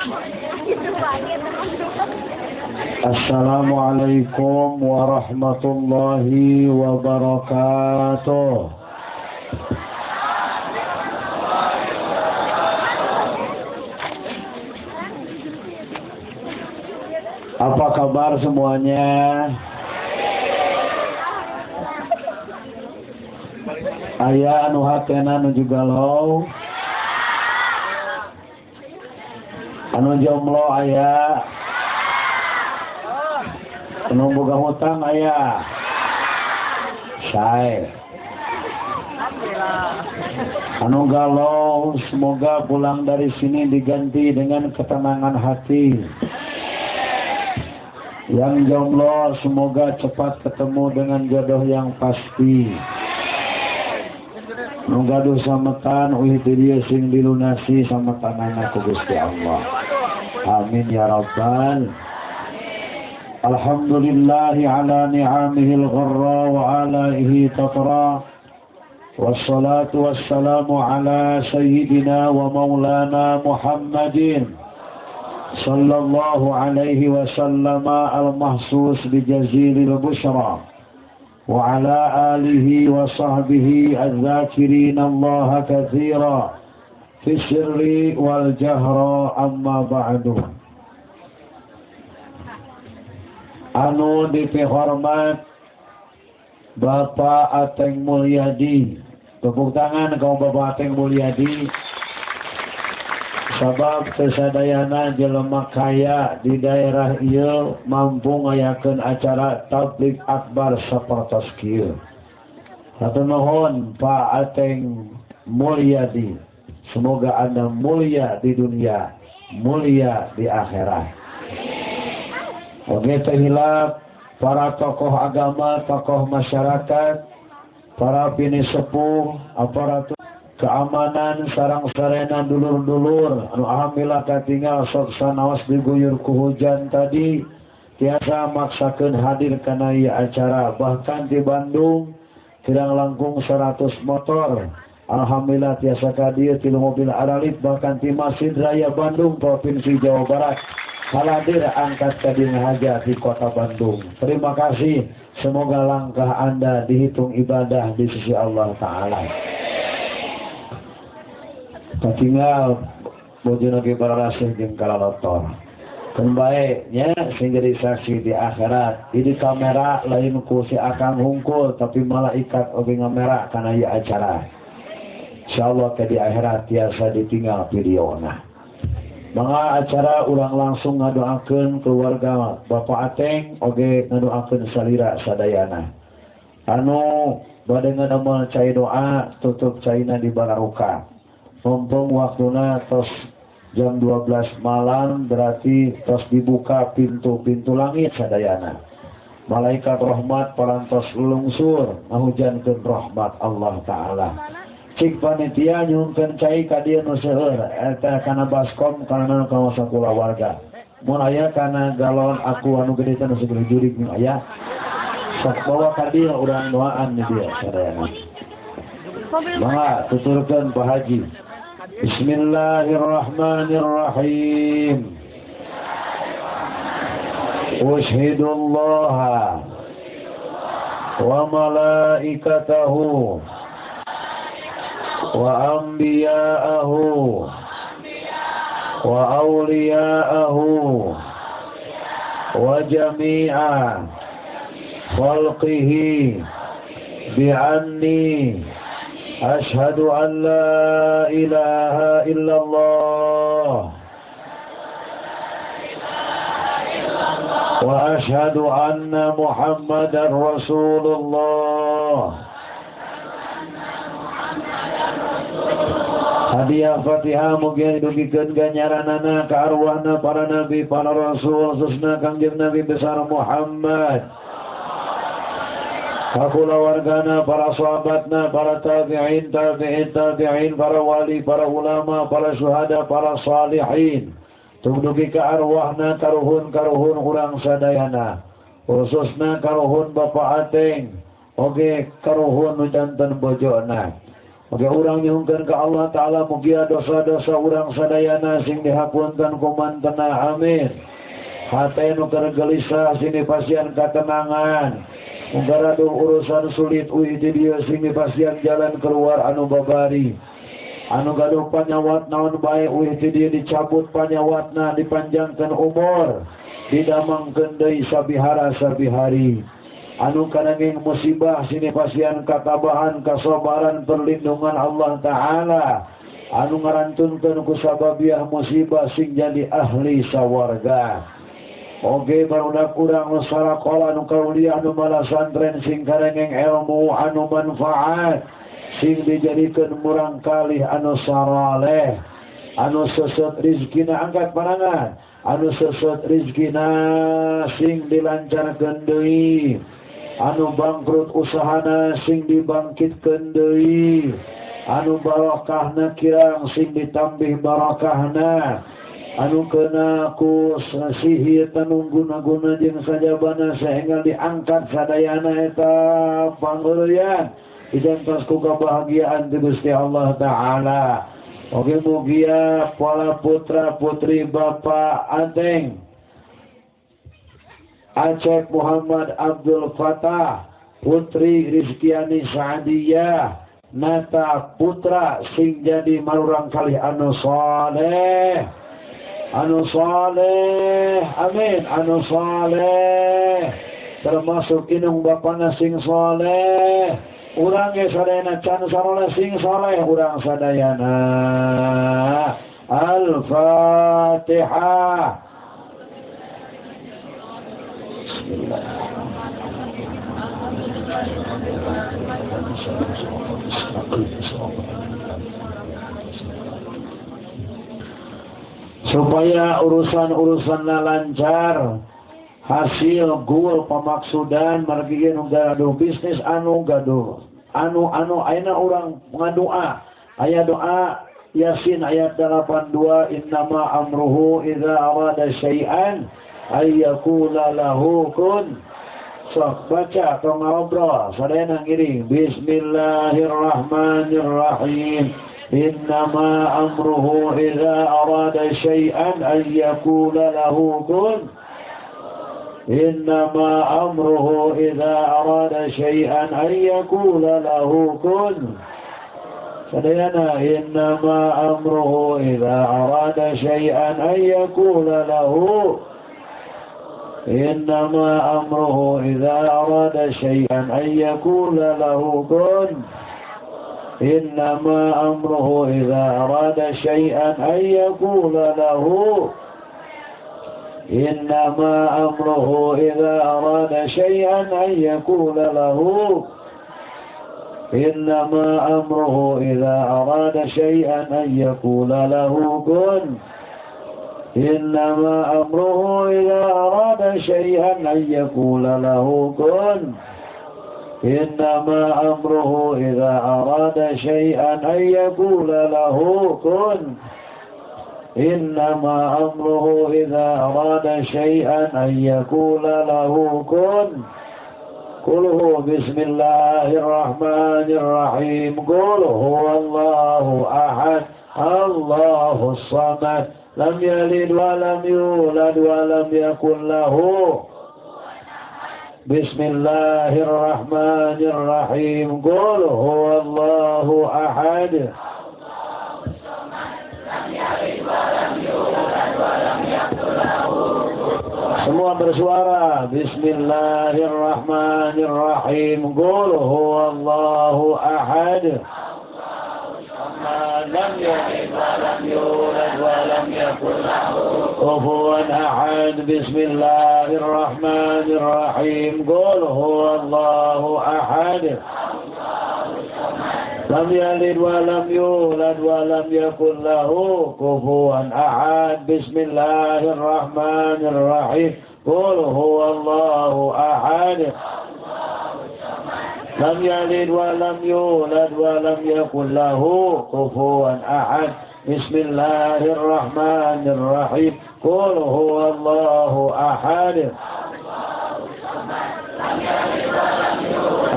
Assalamualaikum warahmatullahi wabarakatuh. Apa kabar semuanya? Aya anu hatena nuju galau, anu jomblo aya, anu boga hutang aya, sae. Anu galau semoga pulang dari sini diganti dengan ketenangan hati. Yang jomblo semoga cepat ketemu dengan jodoh yang pasti. Nu gaduh sametan uih di dieu sing dilunasi sametanana ku Gusti Allah. Amin ya rabbal. Alhamdulillahi ala ni'amihil gharra wa alaihi tatra. Wassalatu wassalamu ala sayyidina wa maulana Muhammadin sallallahu alaihi wasallama al-mahsus bijazilil bushra wa ala alihi wa sahbihi adh-dhakirin Allah katsira fi sirri wal jahra, amma ba'du. Anu dipihormat Bapak Ateng Mulyadi, tepuk tangan kaum Bapak Ateng Mulyadi. Sabab kesadayana jelema kaya di daerah ieu mampu ngayakeun acara tabligh akbar sapertos kieu. Hatur nuhun Pak Ateng Mulyadi. Semoga Anda mulia di dunia, mulia di akhirat. Oge teu hilap para tokoh agama, tokoh masyarakat, para pinisepuh, aparatur keamanan sarang sarena dulur-dulur anu alhamdulillah katinggal sok sanaos diguyur ku hujan tadi tiasa maksakeun hadir kana ieu acara. Bahkan di Bandung kirang langkung 100 motor alhamdulillah tiasa ka dieu 3 mobil aralit, bahkan di Masjid Raya Bandung Provinsi Jawa Barat hadir angkat ka dieu ngahaja di kota Bandung. Terima kasih, semoga langkah Anda dihitung ibadah di sisi Allah Ta'ala. Tinggal bojona ge bararasih jeung kalalotor. Keun bae nya sing jadi saksi di akhirat. Di kamera lain ku si akang hungkul tapi malaikat oge ngamera kana ieu acara. Insyaallah ke di akhirat tiasa ditinggal videona. Mangga acara urang langsung ngadoakeun keluarga Bapak Ateng oge ngadoakeun salira sadayana. Anu bade ngadamel cai doa tutup caina di bararuka. Mumpung waktuna tos jam 12 malam berarti tos dibuka pintu-pintu langit sadayana. Malaikat rahmat parantos lungsur ngahujankeun rahmat Allah Ta'ala. Cik panitia nyungkeun cai ka dieu nu seueur eta kana baskom kana kawasan kulawarga. Mun aya kana galon aku anu gede teh nu segede jurig nu aya. Sok bawa ka dieu urang doaan di dieu sadayana. Mangga tuturkeun Pak Haji. Bismillahirrahmanirrahim. Ushhidullaha wa malaikatahu wa anbiya'ahu wa awliya'ahu wa jami'a khalqihi bi'anni asyhadu an la ilaha illallah wa asyhadu anna Muhammadar Rasulullah. Hadiah Fatihah mugi dugikeun ganjaranana ka arwahna para nabi, para rasul, khususna Kangjeng Nabi besar Muhammad, kakulawargana, para sahabatna, para tabi'in, tabi'in, tabi'in, para wali, para ulama, para syuhada, para salihin. Tungdugi ka arwahna karuhun-karuhun urang sadayana, khususna karuhun Bapak Ateng, oge karuhun nu janten bojona. Oke urang nyuhunkeun ka Allah Ta'ala mugia dosa-dosa urang sadayana sing dihapunten ku mantena amin. Hate nu keur gelisah sing dipasihan katenangan. Munggaradung urusan sulit uih di dieu sing dipasihan jalan keluar anu babari. Anu gaduh panyawat naon bae uih ti dieu dicabut panyawatna dipanjangkeun umur didamangkeun deui sabihara sabihari. Anu kananging musibah sini pasian katabahan kasobaran perlindungan Allah Ta'ala. Anu ngarantunkeun ku sababiah musibah sing jadi ahli sawarga. Oge barudak urang nu sarakola nu kauliah nu malasantren sing karengeng ilmu anu manfaat sing dijadikeun murang kalih anu saraleh. Anu seset rizkina angkat panangan. Anu seset rizkina sing dilancarkeun deui. Anu bangkrut usahana sing dibangkitkeun deui. Anu barokahna kirang sing ditambih barokahna. Anu kena ku sihir tanung guna-guna jeung sajabana sehingga diangkat sadayana eta pangeureyan dijantos ku kebahagiaan ti Gusti Allah Ta'ala. Oke mugia para putra putri Bapak Anteng Acep Muhammad Abdul Fatah, Putri Rizkiani Sa'diyah, Nata Putra sing jadi marurang kalih anu saleh. Anu saleh, amin, anu saleh. Termasuk inung bapana sing saleh. Urang ge sadayana can saroleh sing saleh urang sadayana. Al-Fatihah. Supaya urusan-urusanna lancar, hasil goal pamaksudan margi nu gaduh bisnis anu gaduh anu ayeuna urang ngadoa aya doa Yasin ayat 82 innama amruhu idza arada syai'an ayyakula lahu kun. Sok baca atau ngobrol sadayana ngiring bismillahirrahmanirrahim innama amruhu idza arada syai'an ayyakula lahu kun. Innama amruhu idza arada syai'an ayyakula lahu kun. Sadayana innama amruhu idza arada syai'an ayyakula lahu. Innama amruhu idza arada syai'an ayyakula lahu kun. Innama amruhu idza arada syai'an ayyakula lahu. Innama amruhu idza arada syai'an ayyakula lahu. Innama amruhu idza arada syai'an ayyakula lahu kun. Innama amruhu idza arada syai'an ayyakula lahu kun. Innama amruhu idza arada syai'an ayyakula lahu kun. Innama amruhu idza arada syai'an ayyakula lahu kun. Qul bismillahirrahmanirrahim. Qul huwallahu ahad, Allahus samad, lam yalid wa lam yulad wa lam yakul lahu. Bismillahirrahmanirrahim. Qul huwallahu ahad, Semua bersuara bismillahirrahmanirrahim. Qul huwallahu ahad. Lam yalid wa lam yulad wa lam yakul lahu kufuwan ahad. Bismillahirrahmanirrahim. Qul huwallahu ahad. Lam yalid wa lam yulad wa lam yakul lahu kufuwan ahad. Bismillahirrahmanirrahim. Qul huwallahu ahad. Lam yalid wa lam yulad wa lam yakul lahu kufuwan ahad. Bismillahirrahmanirrahim. Qul huwallahu ahad.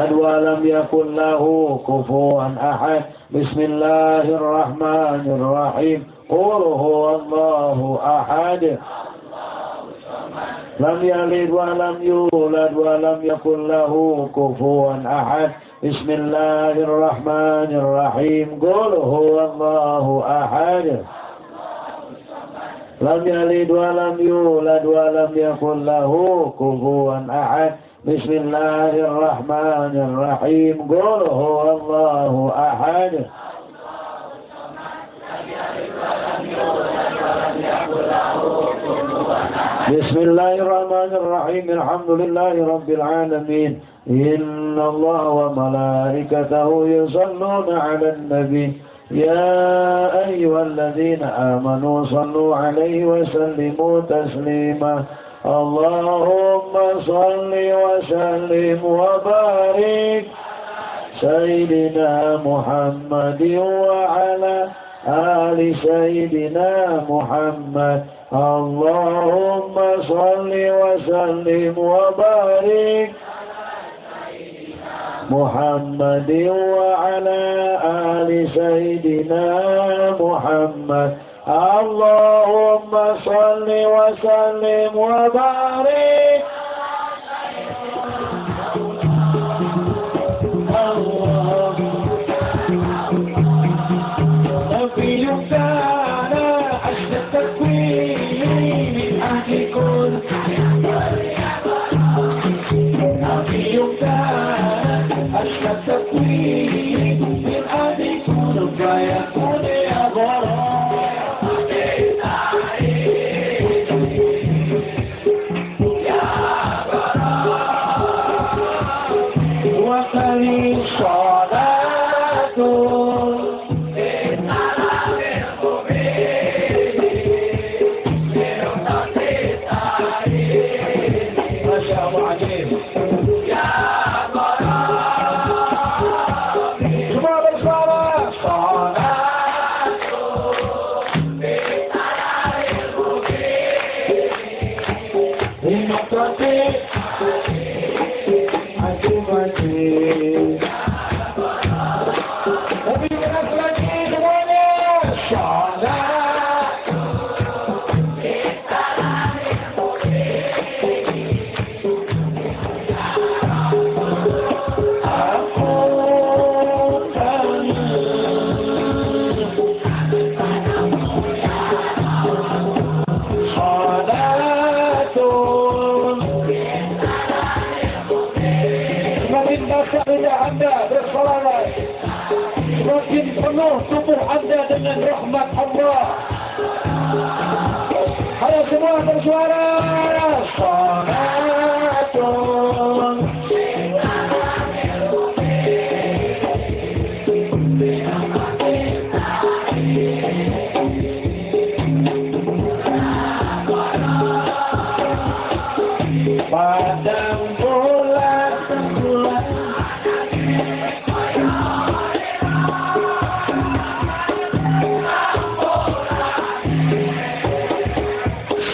yulad wa lam yakul lahu kufuwan ahad. Bismillahirrahmanirrahim. Qul huwallahu ahad. Lam yalid wa lam yulad wa lam yakul lahu kufuwan ahad. Bismillahirrahmanirrahim. Qul huwallahu ahad. Lam yalid wa lam yulad wa lam yakul lahu kufuwan ahad. Bismillahirrahmanirrahim. Qul huwallahu ahad. Bismillahirrahmanirrahim. Alhamdulillahi rabbil alamin. Inna Allah wa malaikatahu yusalluna 'alan nabi. Ya ayyuhalladzina amanu sallu 'alaihi wa sallimu taslima. Allahumma salli wa sallim wa barik Sayyidina Muhammadin wa 'ala ali Sayyidina Muhammad. Allahumma salli wa sallim wa barik Muhammadin wa ala ali Sayyidina Muhammad. Allahumma salli wa sallim wa barik.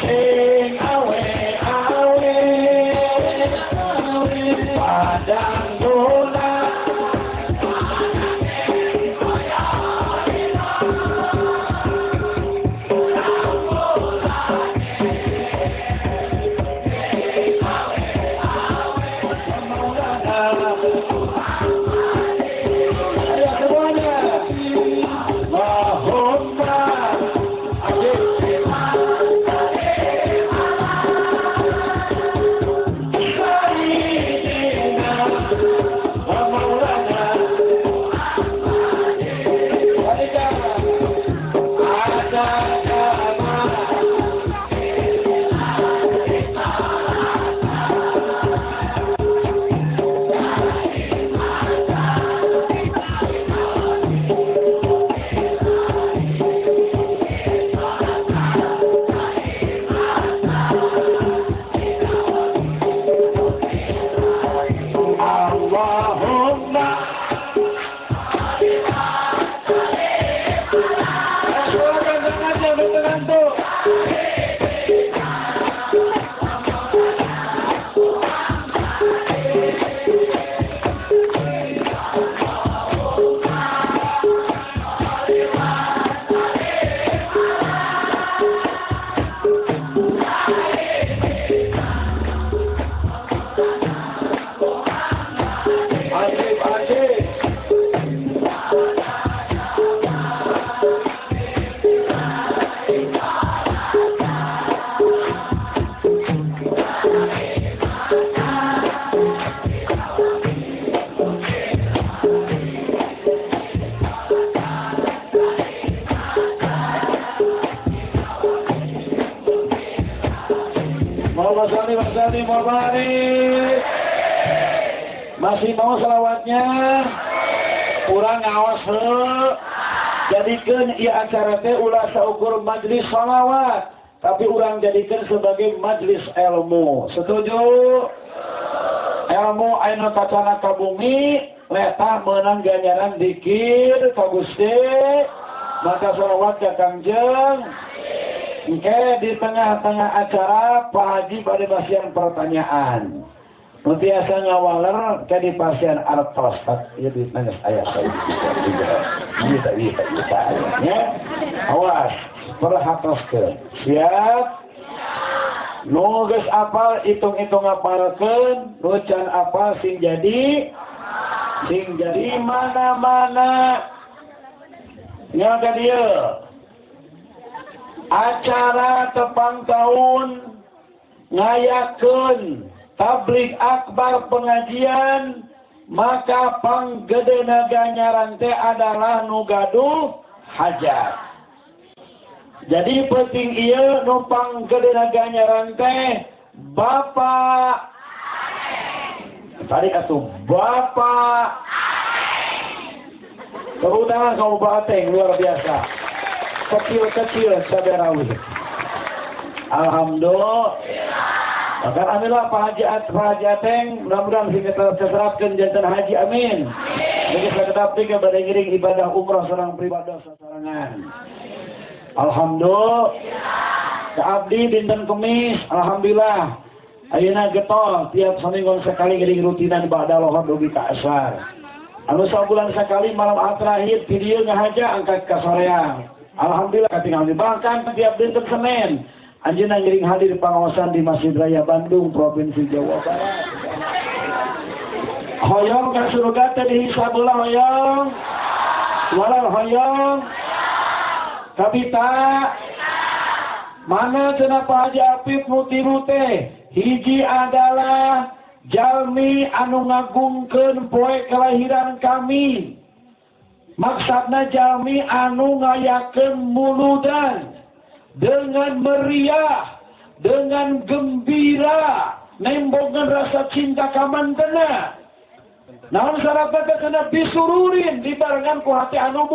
Sing away. Allahumma sholli wa sallim wa barik. Masih mau selawatnya? Kurang ngawas heuh. Jadikeun ieu acara teh ulah saukur majlis sholawat, tapi urang jadikan sebagai majlis ilmu. Setuju? Ilmu anu kacana ka bumi, letah meunang ganjaran dikir ka Gusti, maka sholawat ka Kangjeng. Engke di tengah-tengah acara Pak Haji bade masihan pertanyaan. Nu tiasa ngawaler ke di pasien artos, ieu duitna geus aya saya. Iya, iya, iya, ya. Awas, perhatoskeun. Siap? Nu geus apal hitung-hitung apalkeun, nu can apal sing jadi mana-mana. Nya ka dieu. Acara tepang tahun ngayakeun tabligh akbar pengajian, maka panggedena ganjaran teh adalah nu gaduh hajat. Jadi penting ieu nu panggedena ganjaran teh bapak. Tarik atuh bapak. Tepuk tangan kaum Bateng luar biasa. Kecil-kecil saudarawi. Alhamdulillah. Maka alhamdulillah Pak Haji Ateng, mudah-mudahan sing terserapkeun janten haji, amin. Mugi sakedap teh bade ngiring ibadah umroh sareng pribadi sasarengan. Alhamdulillah. Ka abdi dinten Kemis, alhamdulillah. Ayeuna getol tiap saminggon sekali ngiring rutinan ba'da lohor dugi ka asar. Anu sabulan sekali malam terakhir ti dieu ngahaja angkat ka soreang. Alhamdulillah katingal bahkan tiap dinten Senin anjeunna ngiring hadir pangaosan di Masjid Raya Bandung, Provinsi Jawa Barat. Hoyong ka surga teh dihisab heula hoyong. Walau hoyong. Kabita. Mana cenah Pak Haji Apip nu tilu teh? Hiji adalah jalmi anu ngagungkeun poe kelahiran kami. Maksudna jalmi anu ngayakeun muludan dengan meriah, dengan gembira, nembongan rasa cinta ka mantena. Naon syaratna teh cenah bisururin dibarengan ku hati anu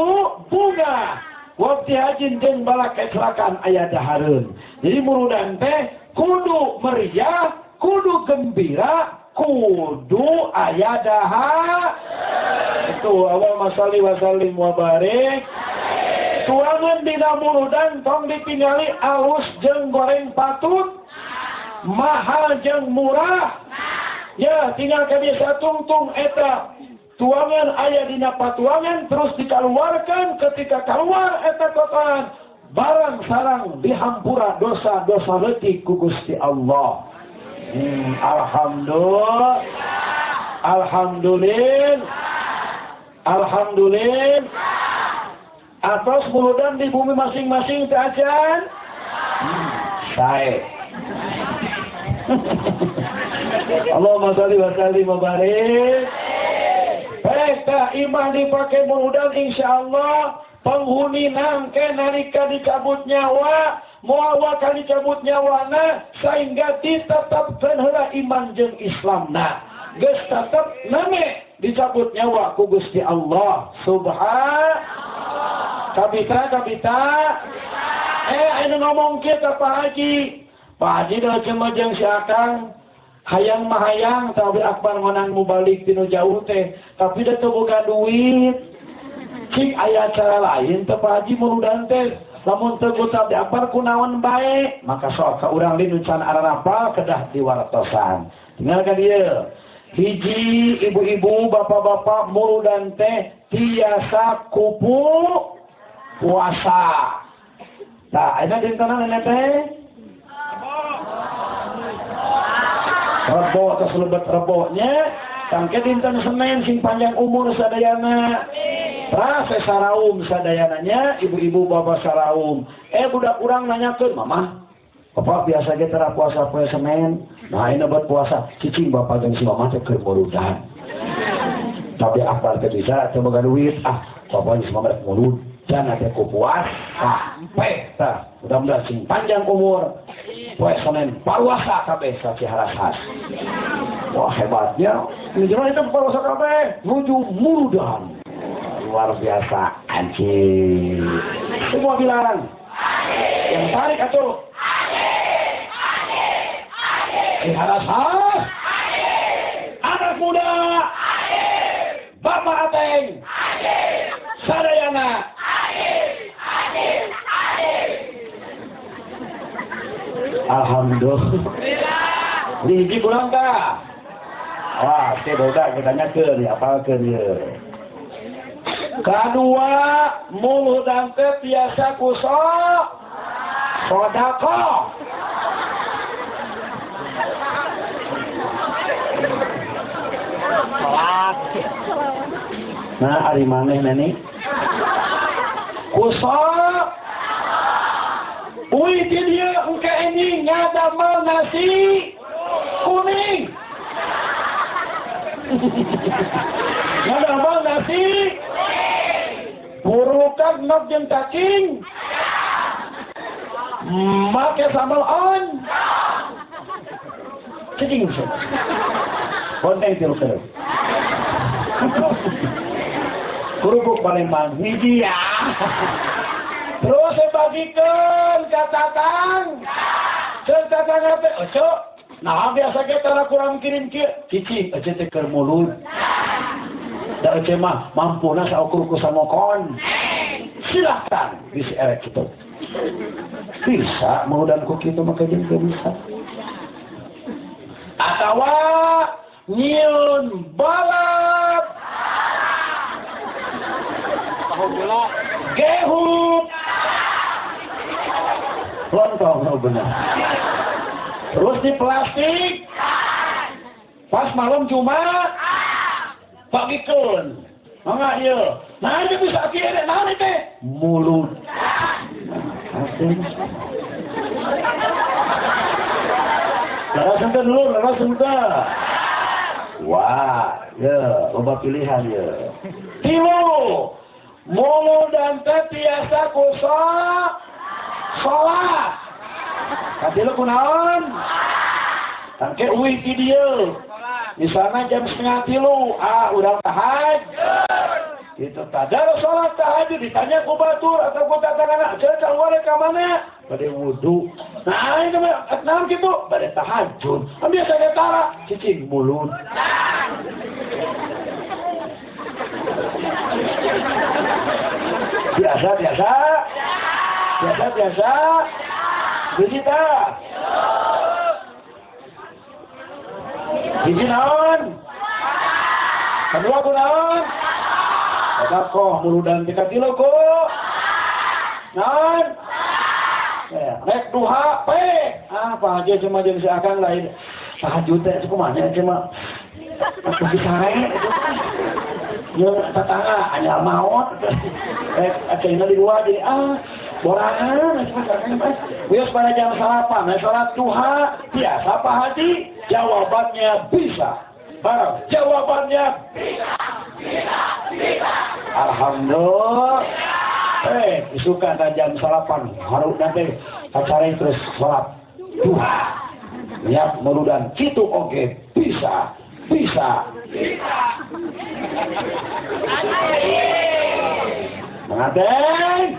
bunga. Wabti hajin jeung balak kecelakaan aya dahareun. Jadi muludan teh kudu meriah, kudu gembira, kudu aya dahar. Itu awal masalli wasallim wa barik. Tuangan dina muludan tong ditingali alus jeung goreng patut, mahal jeung murah. Ya, tinggal ka biasa tungtung eta tuangan aya dina patuangan terus dikeluarkan, ketika keluar eta kotoran barang sarang dihampura dosa-dosa leutik ku Gusti Allah. Alhamdulillah. Alhamdulillah. Alhamdulillah. Atas muludan di bumi masing-masing teh acan. Sae. Allahumma sholli wa sallim wa barik. Baik, tah imah dipake muludan insyaallah penghuni nangke nalika dicabut nyawa, moal bakal dicabut nyawana sehingga ditetapkeun heula iman jeung Islamna. Geus tetep name dicabut nyawa ku Gusti Allah. Subhanallah. Kabita kabita. Anu ngomong kieu ka Pak Haji. Pak Haji da cema jeung si Akang hayang mah hayang tapi akbar ngonang mubalik tinu jauh teh, tapi da teu boga duit. Cik aya cara lain teh Pak Haji muludan teh. Lamun teu ku tabligh akbar kunaon bae, maka sok ka urang nu can ararapal kedah diwartosan. Tinggal ka dieu. Hiji ibu-ibu, bapak-bapak muludan teh tiasa kupu puasa. Tah, ayeuna dintenan nenek teh? Rebo atau selebet rebonya, tangke dinten Senin sing panjang umur sadayana. Rase saraum sadayananya, ibu-ibu bapak saraum. Budak urang nanyakeun, "Mama, bapak biasa ge tara puasa poe Senin." Nah, ini buat puasa. Cicing bapak jeung si mama teh keur muludan. Tapi akbar teh bisa teu boga duit. Ah, bapak jeung si mama rek muludan teh ku puasa. Pek tah, mudah-mudahan sing panjang umur. poe Senin paruasa kabeh sa Ciharashas. Wah hebatnya, ini itu paruasa kabeh nuju muludan. Luar biasa anjing. Semua bilang yang tarik atuh. Ciharashas. Anak muda. Bapak Ateng. Sadayana. Alhamdulillah. Hiji kurang tah. Wah, teh boga kita nyakeun diapalkeun ieu. Kadua, muludan teh biasa ku sedekah. Nah, ari maneh nani? Ku uih di dieu engke ini ngadamel nasi kuning. Ngadamel nasi burukan nok jeung cacing. Make sambal on. Cacing. Bonteng tilu kereup. Kerupuk Palembang hiji ya. Terus saya bagikan ke tatang. Ke tatang teh oco. Nah biasa kita kurang kirim kieu. Cicing ece teh keur mulut. Da ece mah mampuna saukur ku samokon. Silahkan bisi erek kitu. Bisa muludan ku kitu mah jeung teu bisa. Atawa nyieun balap. Gehup. Lontong oh benar. Terus di plastik. Pas malam Jumat bagikeun. Mangga ieu. Nah ini bisa kieu naon teh? Mulut. Leres henteu dulu, leres henteu. Wah, ya, loba pilihan ya. Tilu. Muludan teh biasa ku salat. Katilu kunaon? Tangke uih ti dieu. Misalnya jam 2:30, ah urang tahajud. Itu tadar salat tahajud ditanya ku batur atau ku tatangana, ceuk keluar ka mana? Bade wudu. Nah, ini mah naon kitu? Bade tahajud. Kan biasa ge tara cicing mulut. Biasa biasa. Biasa biasa. Hiji tah. Hiji naon? Kedua ku naon? Sedekah muludan teh katilu ku. Naon? Rek duha pe. Ah, Pak Haji cuma jeung si Akang lain. Tahajud teh kumaha cuma aku sare. Jeung tetangga anyar maot. Rek acehna di luar jadi ah borangan wios pada jam 8 salat duha biasa Pak Haji? Jawabannya bisa. Barang jawabannya bisa, bisa, bisa. Alhamdulillah. Isukan jam 8 harus nanti acara terus salat duha. Niat muludan kitu oge bisa, bisa, bisa. Mengaten?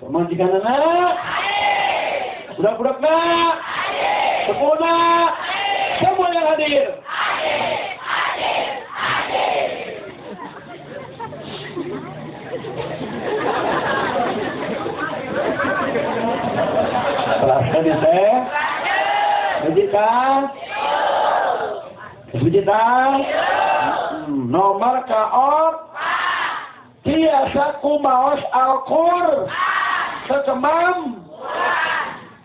Pemajikan anak? Budak-budak nak? Sepuh nak? Semua yang hadir? Perasaan ya teh? Pujitan? Pujitan? Nomor kaot? Tiasa kumaos Al-Qur sekemam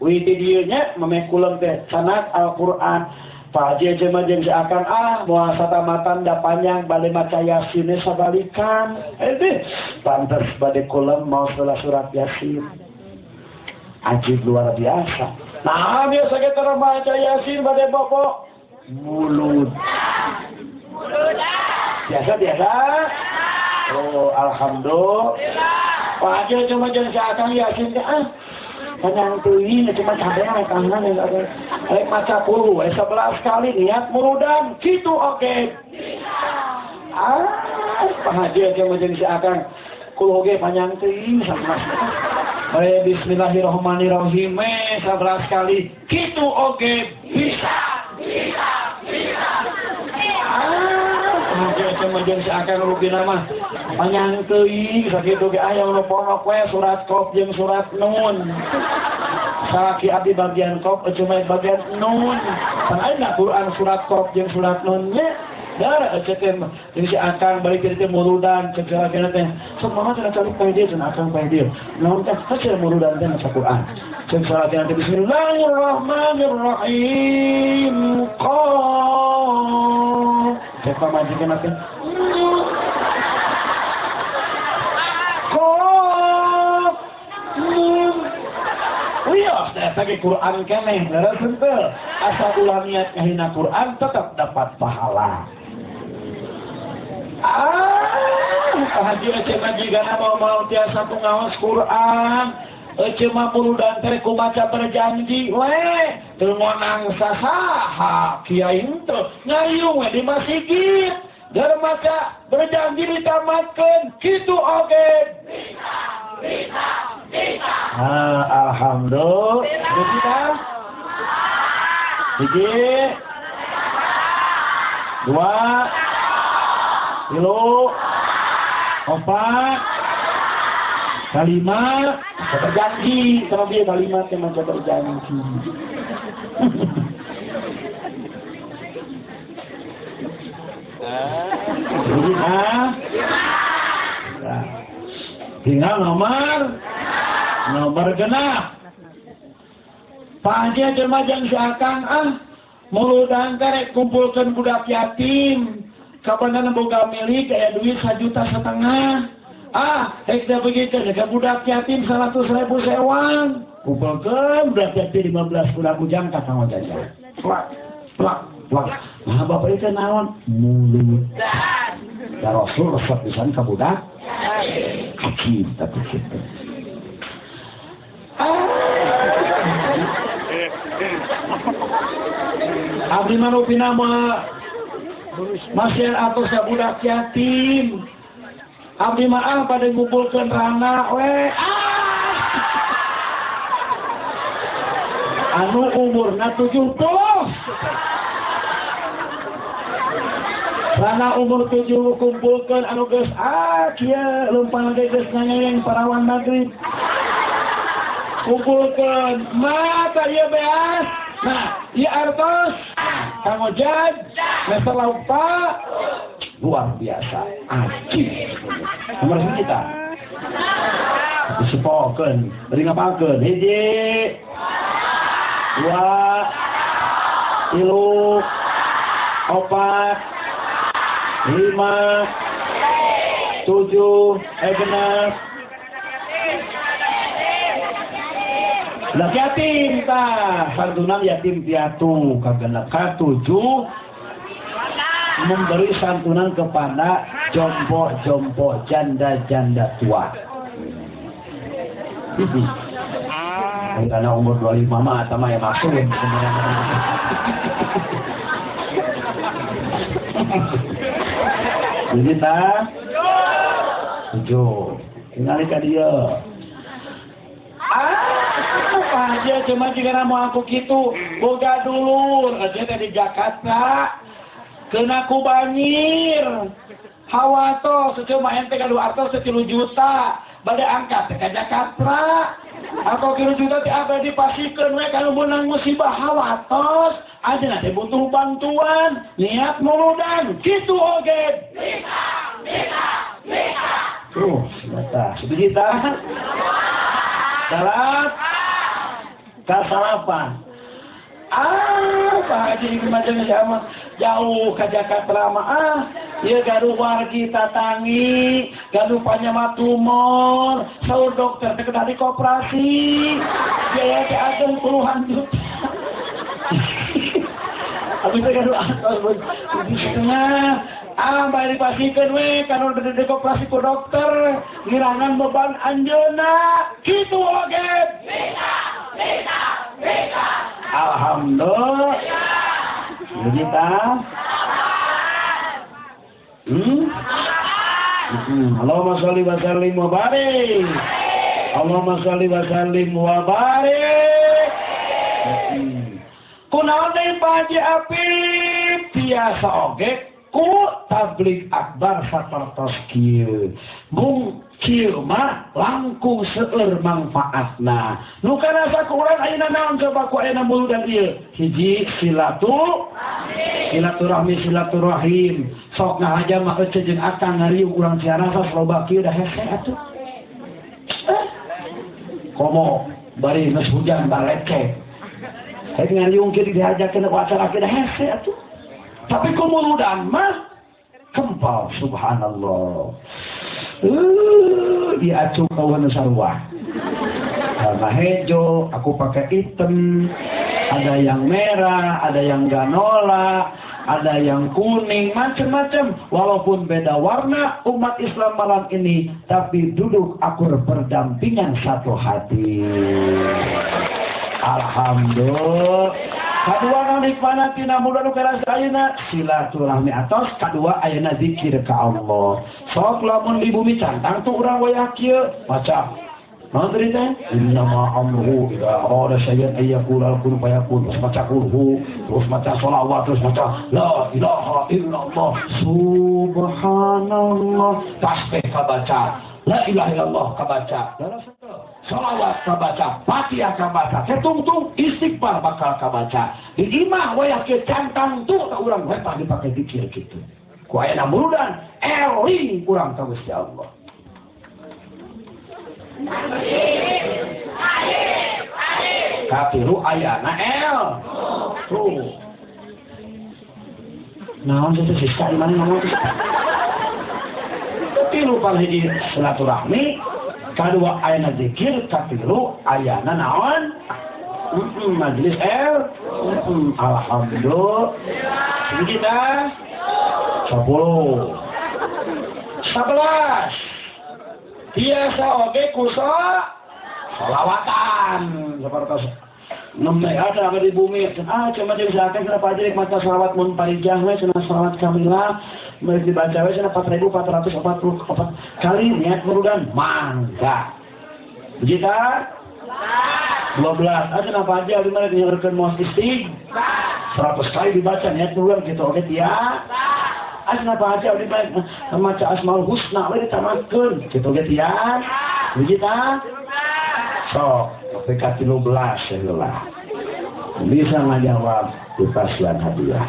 wih di dieu nya memeh kulem teh sanad Al-Qur'an. Pak Haji jeung jeung akan ah moal satamatan da panjang bade maca Yasin sabalikan. Teh pantes bade kulem maos surat Yasin. Ajib luar biasa. Nah biasa kita maca Yasin bade bobo mulut. Biasa biasa. Oh alhamdulillah. Pak Haji cuma jeung si Akang Yasin teh ah Panjang teuing cuma cabean tangan rek maca kulhu 11 kali niat muludan kitu oge. Ah, Pak Haji aja jeung si Akang kulhu ge panjang teuing 11. Mari bismillahirrahmanirrahim 11 kali kitu oge bisa. Bisa, bisa. Ah, Haji aja jeung si Akang rupina mah panjang teuing sakitu ge aya nu ponok we surat Qaf jeung surat Nun. Salaki abdi bagian Qaf cuma bagian Nun. Pan aya Quran surat Qaf jeung surat Nun nya. Darah ece teh jeung si Akang balik teh muludan cek salakina teh. Sok mama cenah calik pae dieu cenah Akang pae dieu. Naon teh hasil muludan teh maca Quran. Cek salakina teh bismillahirrahmanirrahim. Qaf. Cek pamajikan teh. Qaf. Nun. Wios eta ge Quran keneh leres henteu. Asal ulah niat ngahina Quran tetap dapat pahala. Ah, Pak Haji ece mah jigana mau tiasa tu ngaos Quran. Ece mah muludan teh ku maca berjanji we teu ngonang sasaha kiai henteu ngayung we di masjid. Dar maca berjanji ditamatkeun kitu oge. Bisa, bisa, bisa. Ah, alhamdulillah. Hiji, dua, tilu, empat, kalima, berjanji, sama dia kalimat yang maca berjanji. Nah, tinggal nomor genap. Pak Haji jelema jeung si Akang ah muludan teh rek kumpulkeun budak yatim. Kapan boga milik aya duit 1,5 juta. Ah, rek teh begitu ka budak yatim 100.000 sewang. Kumpulkeun budak yatim 15 budak bujang ka Kang Jaja. Plak, plak, plak. Nah, bapak itu naon? Mulut. Ya Rasul resep pisan ka budak yatim tapi kitu. Abdi mah rupina mah masih atos ka budak yatim. Abdi mah ah pada ngumpulkeun rana we. Ah. Anu umurna 70. Rana umur 7 kumpulkeun anu geus ah kieu leumpang ge geus nganyeng parawan magrib. Kumpulkeun mata ieu beas. Nah, ieu artos Kang Ojad, Mester Laupa luar biasa. Ajib. Nomor siji ta. Disipokeun, bari ngapalkeun. Hiji, dua, tilu, opat, lima, tujuh, genep. Lah yatim tah, santunan yatim piatu kagenep katujuh memberi santunan kepada jompo-jompo janda-janda tua. Karena umur 25 mah atau mah ya masuk ya. Jadi tah 7. Tinggal ka dieu. Ah, Pak Haji cuma jika mau aku gitu boga dulur aja di Jakarta kena ku banjir hawatos cuma ente gaduh artos 3 juta bade angkat ke Jakarta atau 3 juta teh abdi dipasikeun we kalau meunang musibah hawatos aja nanti butuh bantuan niat muludan kitu oge. Bisa, bisa, bisa. Tuh, mata sebiji tah. Salat kasalapan. Ah, Pak Haji macam sama jauh ke Jakarta mah ah, ieu gaduh wargi tatangi, gaduh panyama tumor, saur dokter teh kedah dikoperasi. Biaya teh ageng puluhan juta. Abis teh gaduh atos setengah. Ah, bari dipasikeun we kana dikoperasi ku dokter, ngirangan beban anjeunna. Kitu oge. Bisa, Bisa, bisa. Alhamdulillah. Kita. Allahumma sholli wa sallim wa barik. Allahumma sholli wa sallim wa barik. Kunaon deui Pak Haji Apip tiasa oge ku tabligh akbar sapertos kieu. Mung kieu mah langkung seueur mangfaatna. Nu karasa ku urang ayeuna naon coba ku ayeuna muludan ieu? Hiji silaturahmi silaturahim. Sok ngahaja mah ece jeung akang ngariung urang Ciarasas loba kieu da hese atuh. Komo bari geus hujan balecek. Rek ngariung kieu dihajakeun ku acara kieu da hese atuh. Tapi ku muludan mah kempal subhanallah. Diacu kawan sarua. Warna hijau, aku pakai hitam, ada yang merah, ada yang ganola, ada yang kuning, macam-macam. Walaupun beda warna umat Islam malam ini, tapi duduk akur berdampingan satu hati. Alhamdulillah. Kadua nikmana tina muda nu karasa ayeuna silaturahmi atos, kadua ayeuna zikir ka Allah. Sok lamun di bumi cantang tuh urang wayah kieu maca naon tadi teh? Innama amruhu idza arada syai'an ay yaqula kun fayakun. Terus maca kulhu, terus maca sholawat, terus maca la ilaha illallah subhanallah, tasbih kabaca, la ilaha illallah kabaca, sholawat kabaca, Fatihah kabaca, ketungtung istighfar bakal kabaca. Di imah wayah kieu cantang tuh ka urang we dipake zikir kitu. Ku ayeuna muludan eling urang ka Gusti Allah. Katilu ayana el. Tuh. Naon sih sisa di mana ngomong? Katilu panghiji silaturahmi, kadua ayana zikir, katilu ayana naon? Majelis el. Alhamdulillah. Kita 10 11 biasa oge kuso sholawatan seperti nembe ada di bumi ah cuma jadi zakat kenapa aja maca sholawat mun parijah we cenah sholawat kamilah mari dibaca we cenah 4444 kali niat murudan mangga jika 12 ah kenapa aja abdi mah nyeurkeun maos istighfar 100 kali dibaca niat murudan gitu oge tia. Asna baca abdi mah maca Asmaul Husna we ditamatkeun kitu ge tia. Begitu? Sok, nepi ka 13 heula. Bisa ngajawab dipasihan hadiah.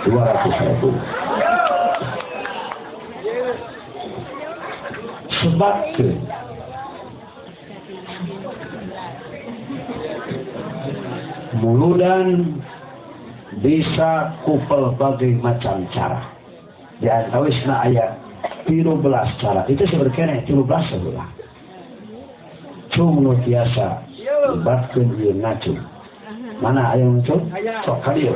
200.000. Sebabkeun muludan bisa ku pelbagai macam cara. Di antawisna aya 13 cara. Itu sebenarnya 13 heula. Cung nu tiasa libatkeun ieu ngacung. Mana aya nu ngacung? Sok ka dieu.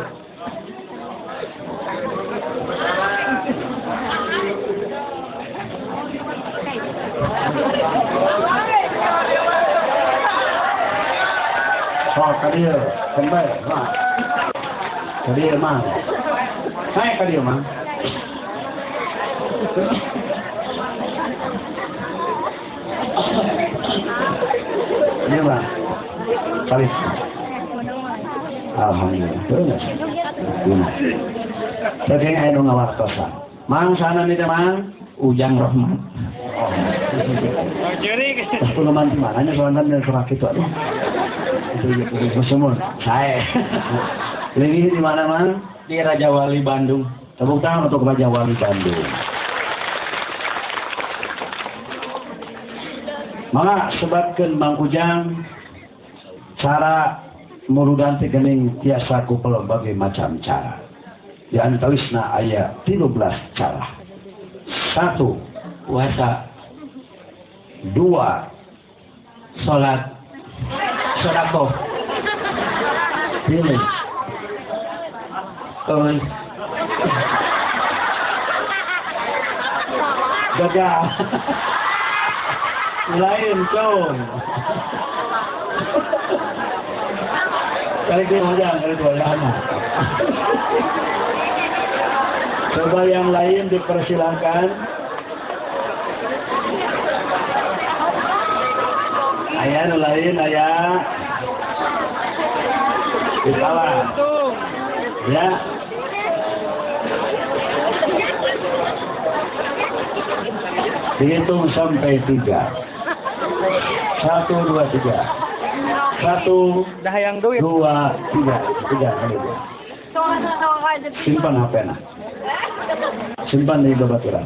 Sok ka dieu, kembali, mah. Kadieu mang. Naik kadieu mang. Ini bang. Kali. Alhamdulillah. Terus. Saking aya nu ngawartosan. Mang sana nih teh mang? Ujang Rohman. Oh. Pengalaman di mana nya soalnya dari surat itu aduh. Itu semua. Saya. Lagi di mana mang? Di Raja Wali Bandung. Tepuk tangan untuk Raja Wali Bandung. Maka sebatkeun Mang Ujang cara muludan teh geuning tiasa ku pelbagai macam cara. Di antawisna aya 13 cara. 1. Puasa. 2. Salat. Sedekah. 3. Gagal. Lain cung. Kali itu aja, kali itu aja. Coba yang lain dipersilahkan. Ayah lain, ayah. Ditawa. Ya. Dihitung sampai 3. 1, 2, 3. 1, 2, 3. 3. Simpan HP-na. Simpan di babaturan.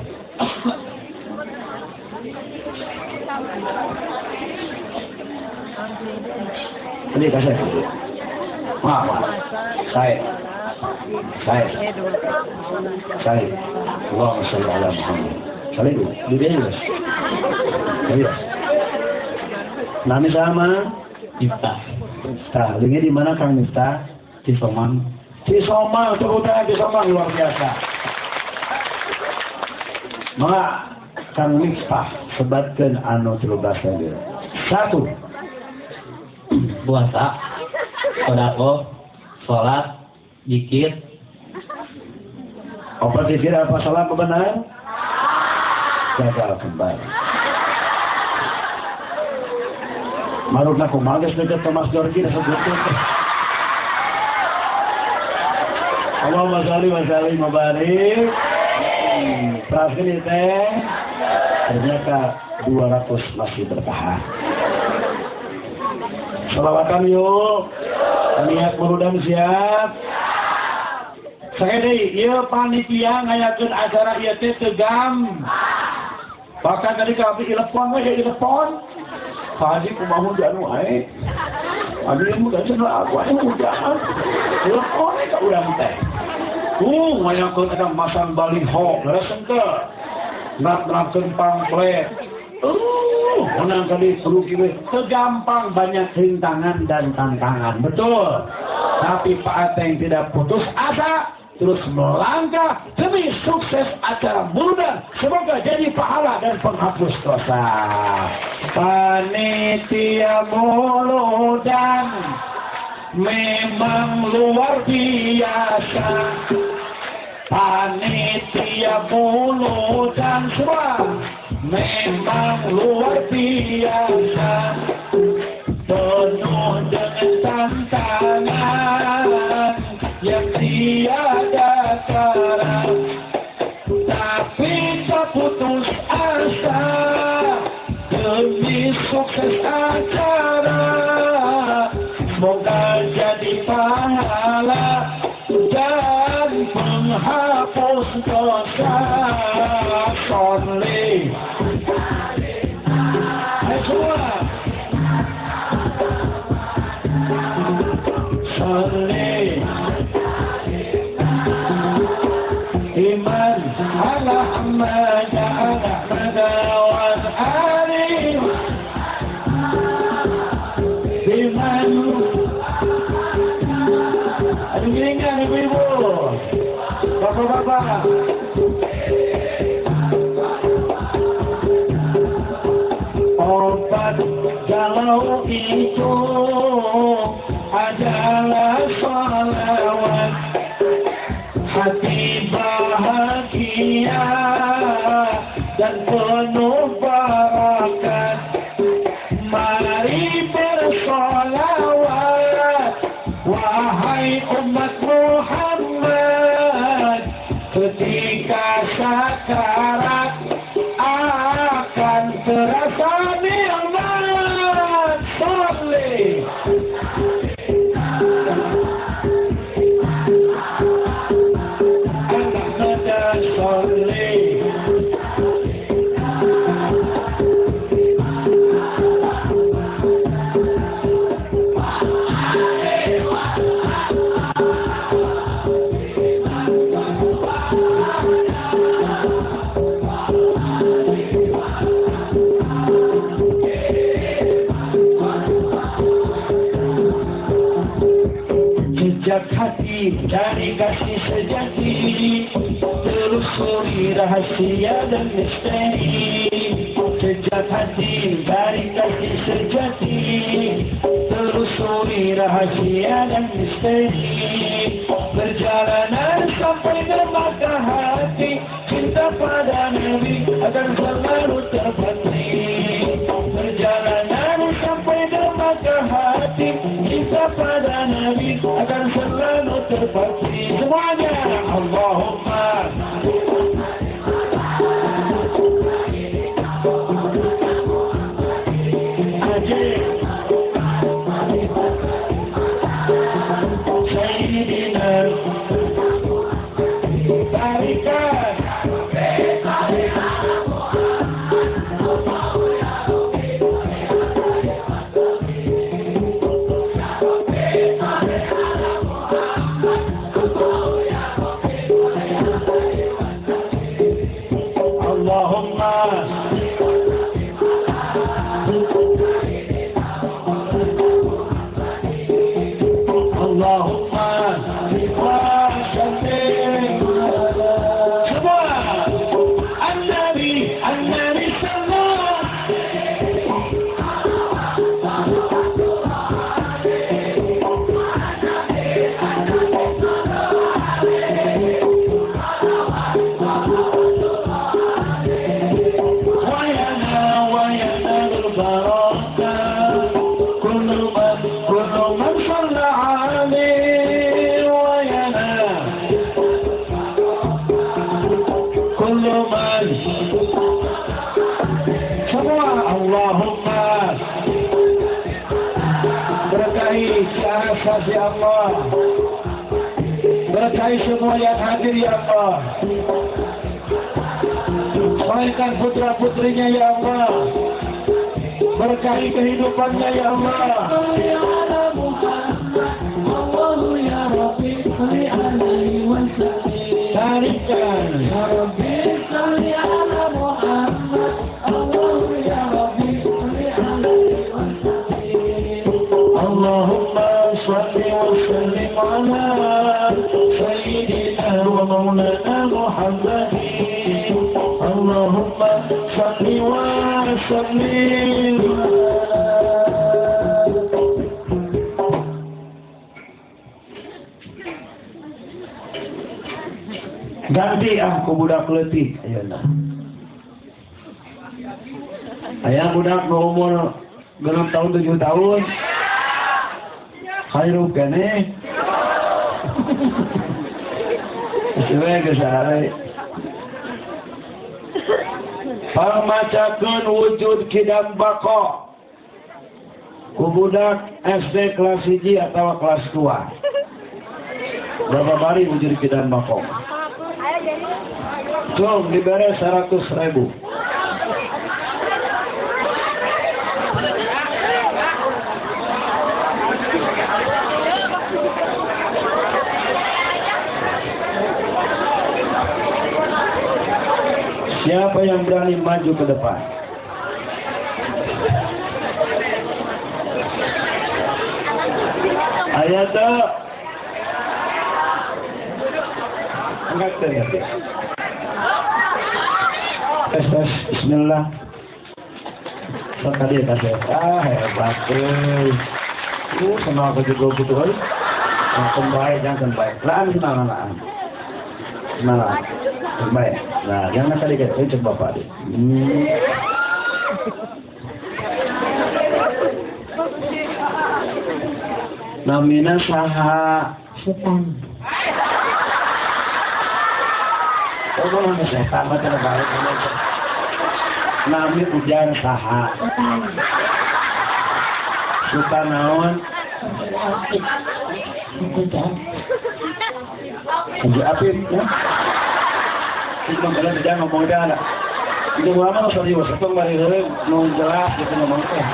Ini kasih. Maaf, maaf. Saya. Allahumma sholli ala Muhammad. Saling di dia. Iya. Nami sama Miftah. Miftah. Linknya di mana Kang Miftah? Di Somang. Di Somang, tepuk tangan di Somang luar biasa. Maka Kang Miftah sebatkeun anu 13 dia. 1. Puasa, sedekah, salat, zikir. Apa zikir apa salat apa benar? Gagal kembali. Marukna kumaha geus deket Thomas Georgi disebutkeun. Allahumma sholli wa sallim wa barik. Terakhir teh ternyata 200 masih bertahan. Salawatan yuk. Niat muludan siap. Sakali deui ieu panitia ngayakeun acara ieu teh teu gampang. Bahkan tadi kami ilepon we ilepon. Pak Haji kumaha di anu ae. Abi mu da cenah aku ae hujan. Ilepon ka urang teh. Ngayakeun eta masang baliho, leres henteu. Nat-natkeun pamflet. Menang kali rugi we. Teu gampang, banyak rintangan dan tantangan. Betul. Tapi Pak Ateng tidak putus asa, terus melangkah demi sukses acara muludan. Semoga jadi pahala dan penghapus dosa. Panitia muludan memang luar biasa. Panitia muludan semua memang luar biasa. Penuh dengan tantangan yang tiada tara, tapi tak putus asa demi sukses acara. Semoga jadi pahala dan penghapus dosa. Sholli ayo semua. Sholli iman ala Ahmad ala Ahmad wa ali iman. Aduh, gilingan ibu-ibu, bapak-bapak. Obat galau itu adalah sholawat. Hati bahagia dan penuh barakat. Mari bersolawat wahai umat Muhammad. Ketika sakarat akan terasa nikmat. Sholli sholli. Jejak hati cari kasih sejati, telusuri rahasia dan misteri. Jejak hati dari kasih sejati, telusuri rahasia dan misteri. Perjalanan sampai dermaga hati, cinta pada Nabi akan selalu terpatri. Perjalanan sampai dermaga hati, cinta pada Nabi akan selalu terpatri. Semuanya Allahumma Sayyidina tarikan. Allahumma Allahumma wa sallim semua An-Nabi, An-Nabi sallallahu. Wa yana al-barakah kullu man shalla alaihi wa yana kullu man semua. Allahumma berkahi Ciarasas ya Allah, berkahi semua yang hadir ya Allah, solehkan putra putrinya ya Allah, berkahi kehidupannya ya Allah. Tarikan ya Rabbi shalli ala Muhammad, Allahu ya Rabbi shalli alaihi wa sallim. Allahumma shalli wa sallim ala sayyidina wa maulana Muhammadin. Allahumma shalli wa sallim. Ganti ah ku budak leutik ayeuna. Aya budak nu umur 6 tahun 7 tahun. Khairu keneh. Geus we geus hare. Pangmacakeun wujud kidam bako ku budak SD kelas 1 atau kelas 2. Berapa bari wujud kidam bako? Cung diberi 100.000. Siapa yang berani maju ke depan? Ayat angkat ya. Tes tes bismillah. Tadi kasih. Ah hebat. Sama aku juga gitu kan. Kembali jangan kembali. Laan senang laan. Senang. Kembali. Nah, jangan tadi kayak itu bapak deh. Namina saha Setan. Oh, mana setan mah teu balik. Nami ujar saha. Setan. Suka naon? Haji Apip ya. Itu bang jangan ngomong dah ada. Itu ulama nu serius, itu bari heureuy nu jelas gitu ngomong teh.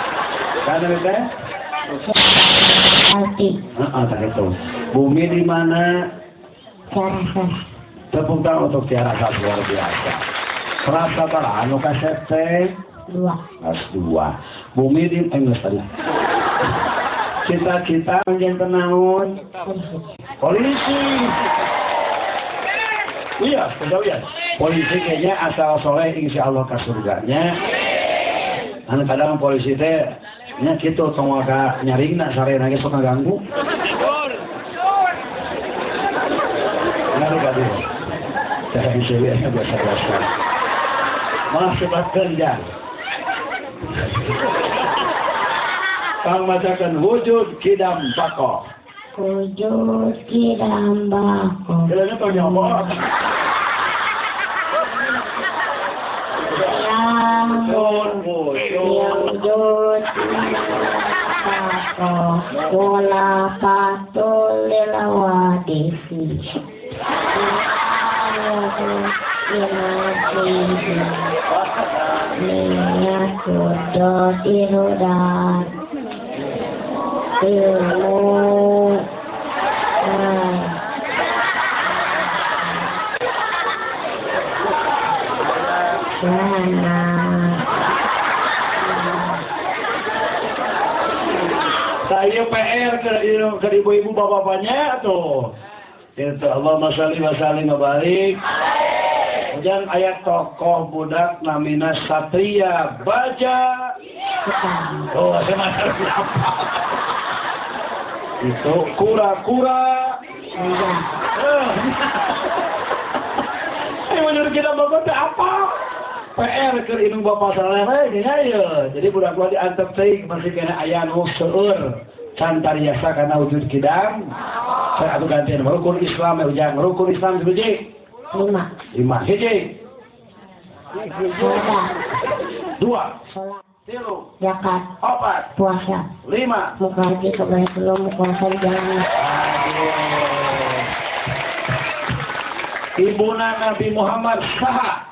Kana teh? Alti. Heeh, tah itu. Bumi di mana? Tiarasas. Tepuk tangan untuk Tiarasas luar biasa. Kelas sabaraha anu kasep teh? 2. Kelas 2. Bumi di geus tadi. Cita-cita menjadi naon? Polisi. Iya, ya. Polisi kayaknya asal soleh insya Allah ke surganya. Anu kadang polisi teh nya kitu tong waka nyaringna sarena ge sok ngaganggu. Ngari ka dieu. Cara ieu biasa-biasa. Malah sebatkeun jang. Kang macakan wujud kidam bako. Wujud kidam bako. Jalannya tong nyoba. Wujud bako. Wala patul lil wadisi. Saya PR ke ibu-ibu bapak-bapaknya tuh. Itu Allahumma sholli wa sallim wa barik. Kemudian ayat tokoh budak namina Satria Baja. Oh, saya masih apa? Itu kura-kura. Menurut kita bapak teh apa? PR ke indung bapak saleh we nya ieu. Jadi budak gua diantep teuing masih kena aya nu seueur. Can tariasa kana wujud kidam. Saya atuh gantian rukun Islam ujang rukun Islam sebiji. 5. 5 hiji. 2. Salat. 3. Zakat. 4. Puasa. 5. Muka haji ke Baitullah muka jalan. Ibuna Nabi Muhammad saha?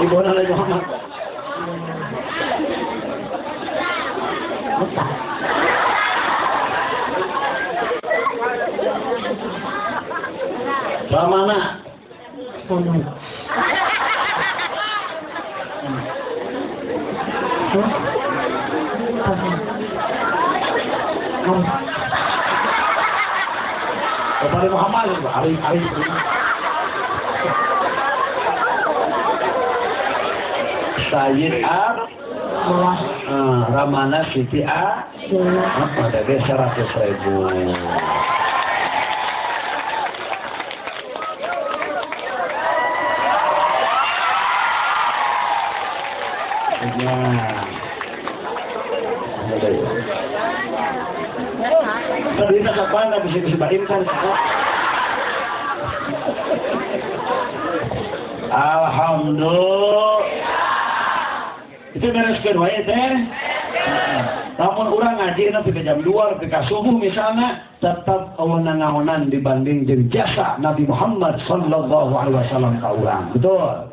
Ibuna Nabi Muhammad. Buta. Ramana. Ramana. Bapak Muhammad, Ari Ari. Sayyid Ab, Ramana Siti A, apa ada 100.000. Ya. Tadi nak kapan nak bisa disebarin kan? Alhamdulillah. Itu bereskeun wae teh. Lamun urang ngaji nepi ka jam 2 nepi ka subuh misalnya tetap awenan-awenan dibanding jeung jasa Nabi Muhammad sallallahu alaihi wasallam ka urang. Betul.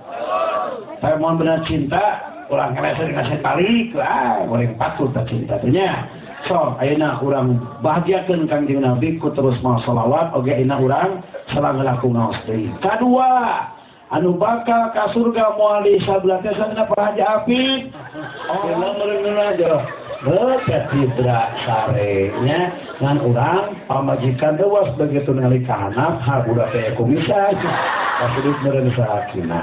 Saya mohon benar cinta urang ngerasa dikasih balik, ah goreng patut tak cinta teh nya. So, ayeuna urang bahagiakeun Kangjeng Nabi ku terus maos selawat oge ayeuna urang salang laku ngaos deui. Kadua, anu bakal ka surga moal disabelah teh sana Pak Haji Apik. Oh, meureun aja. Heuh, tibra sare nya ngan urang pamajikan dewas begitu ningali ka handap har budak teh kumisan. Pasudut meureun saakina.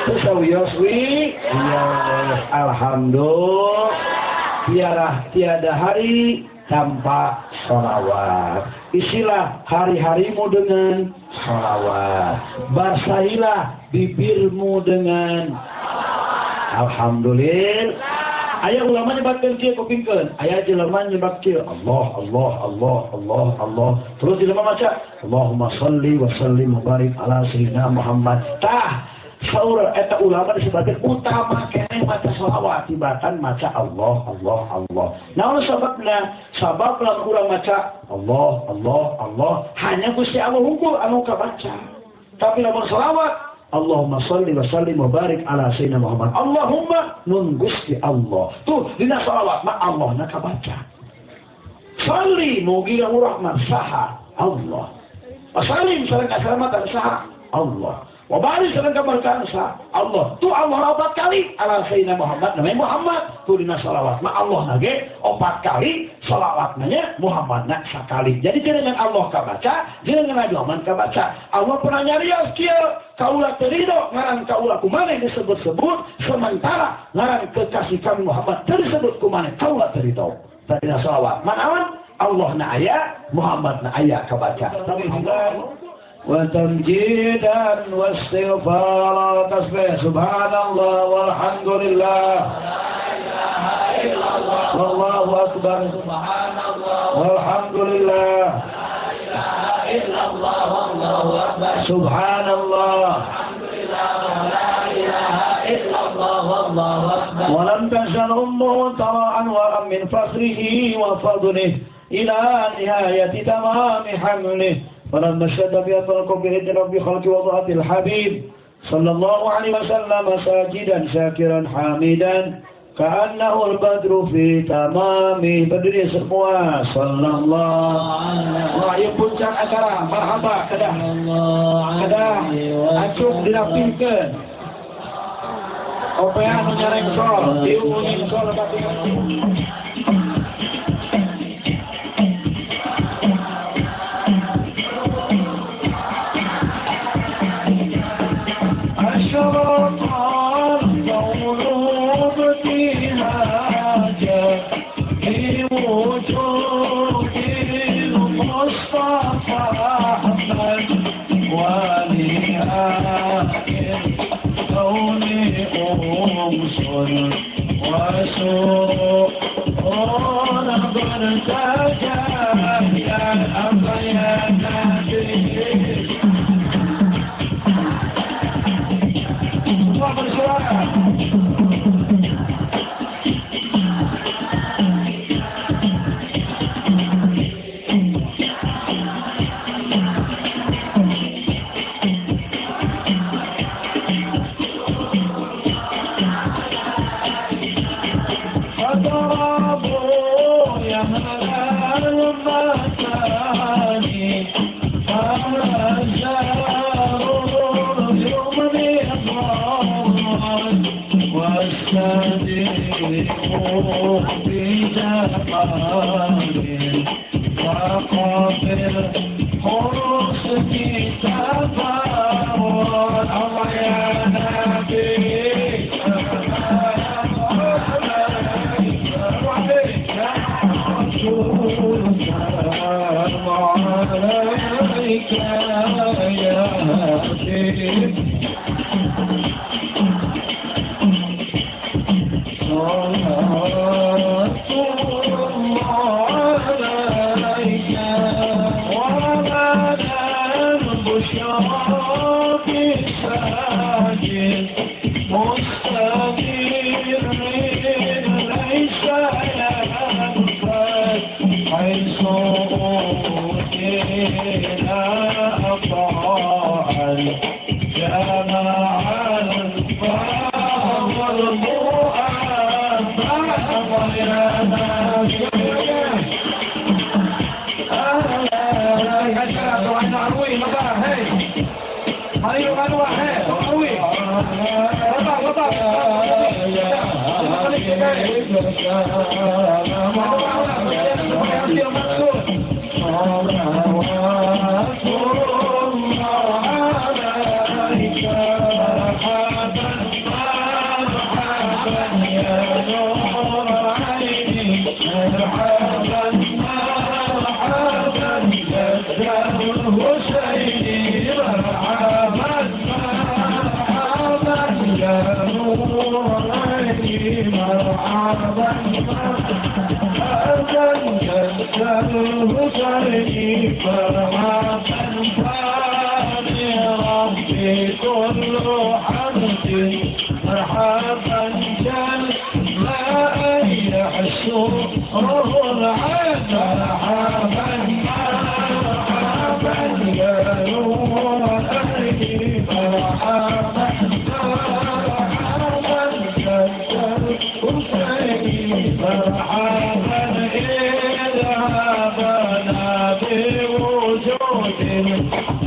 Terus wios wi, alhamdulillah. Tiada tiada hari tanpa sholawat. Isilah hari-harimu dengan sholawat. Basahilah bibirmu dengan alhamdulillah. Aya ulama nyebatkeun kieu kupingkeun. Aya jelema nyebat kieu Allah Allah Allah Allah Allah. Terus jelema maca Allahumma shalli wa sallim wa barik ala sayyidina Muhammad. Tah saur eta ulama disebutkeun utama keneh maca sholawat tibatan maca Allah Allah Allah. Naon sababna? Sabab lamun urang maca Allah Allah Allah hanya Gusti Allah hungkul anu kabaca. Tapi lamun sholawat Allahumma sholli wa sallim wa barik ala sayyidina Muhammad. Allahumma nun Gusti Allah. Tuh dina sholawat mah Allahna kabaca. Sholli mugi rahmat saha Allah. Wa sallim sareng kasalamatan saha Allah. Wa baris sareng kaberkahan sa Allah. Tu Allah 4 kali ala sayyidina Muhammad namanya Muhammad. Tu dina shalawat mah Allah nage 4 kali shalawat nanya Muhammad na sakali. Jadi jenengan Allah kabaca, jenengan Nabi Muhammad kabaca. Allah pernah nyarios kieu kaula teu ridho ngaran kaula kumaneh disebut-sebut sementara ngaran kekasih kami Muhammad teu disebut kumaneh kaula teu ridho. Tadina shalawat manaon Allah na aya Muhammad na aya kabaca. وتمجيدا واستغفارا تسبيح سبحان الله والحمد لله لا إله إلا الله والله أكبر سبحان الله والحمد لله لا إله إلا الله والله أكبر سبحان الله الحمد لله لا إله إلا الله والله أكبر. ولم تزل أمه ترى أنوارا من فخره وفضله إلى نهاية تمام حمله. فلما اشتد بها فلكم بإذن رب خلق وضعت الحبيب صلى الله عليه وسلم ساجدا شاكرا حامدا كأنه البدر في تمام بدر semua sallallahu alaihi. Wah, puncak acara marhaba kedah kedah acuk dirapihkeun opea nu nyarengsol dieu nyengsol tapi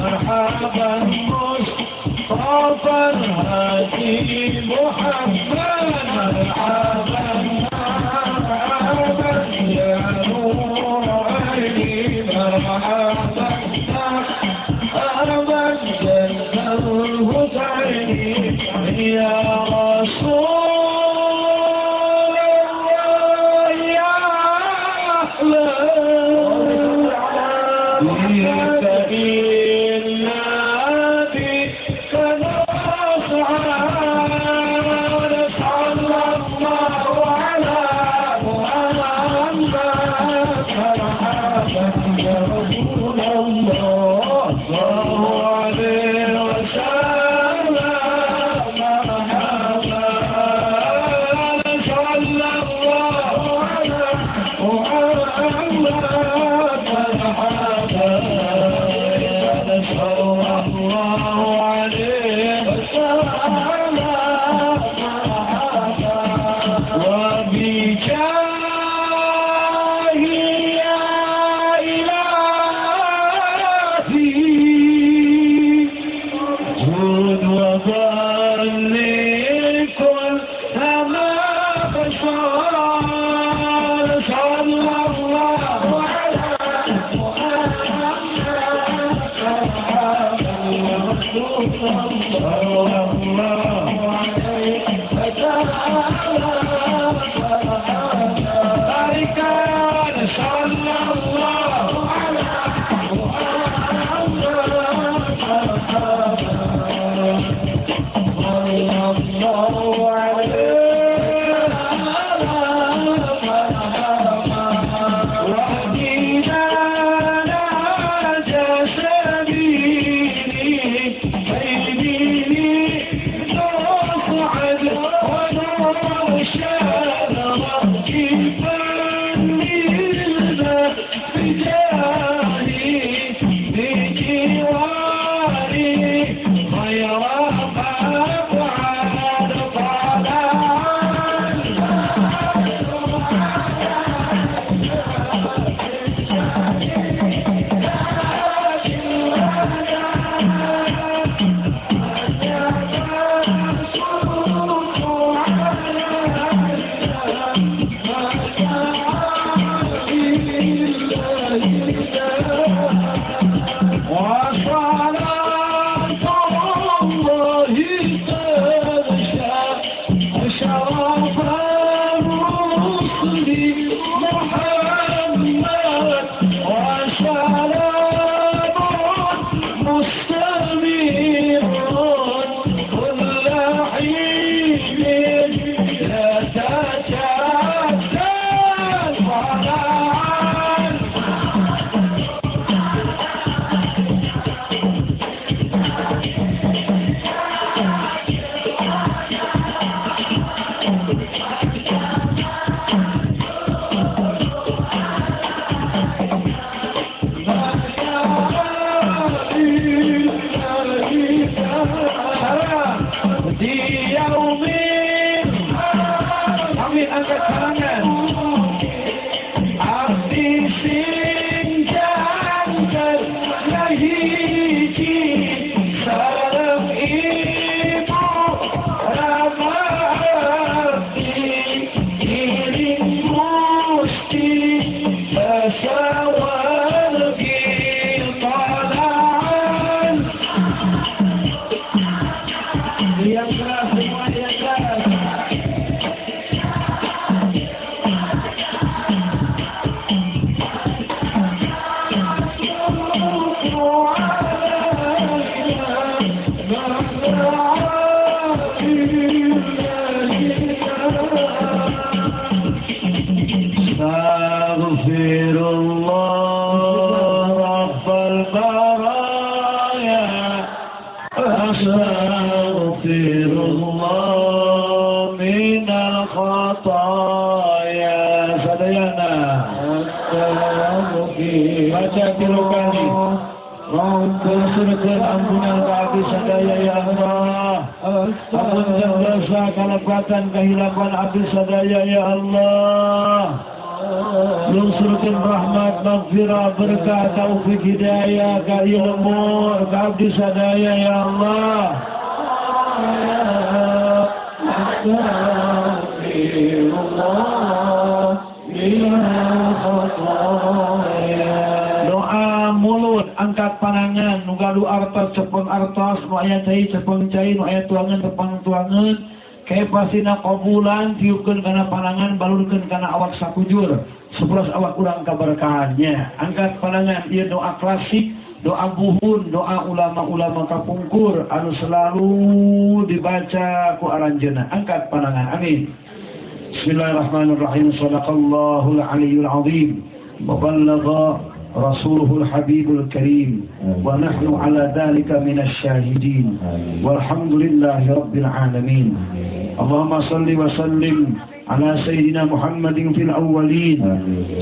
مرحبا مصطفى أمتي محمد مرحبا مرحبا يا نور عيني مرحبا مرحبا جنة الحسين يا رسول الله يا أحلى Taufik hidayah ka ilmu ka abdi sadaya ya Allah. أستغفر الله من الخطايا. Doa mulut, angkat panangan, nu gaduh artos cepeng artos, nu aya cai cepeng cai, nu aya tuangan cepeng tuangan. Kayak pasina kobulan, tiupkeun kana panangan, balurkeun kana awak sakujur. Sepulas awak urang kaberkahannya. Angkat panangan, ieu doa klasik, doa buhun, doa ulama-ulama kapungkur anu selalu dibaca ku aranjeunna. Angkat panangan, amin. Bismillahirrahmanirrahim. Sadaqallahul aliyyul azim. Wa ballagha rasuluhul habibul karim. Wa nahnu ala dhalika minasy syahidin. Walhamdulillahi rabbil alamin. Allahumma salli wa sallim ala sayyidina Muhammadin fil awwalin.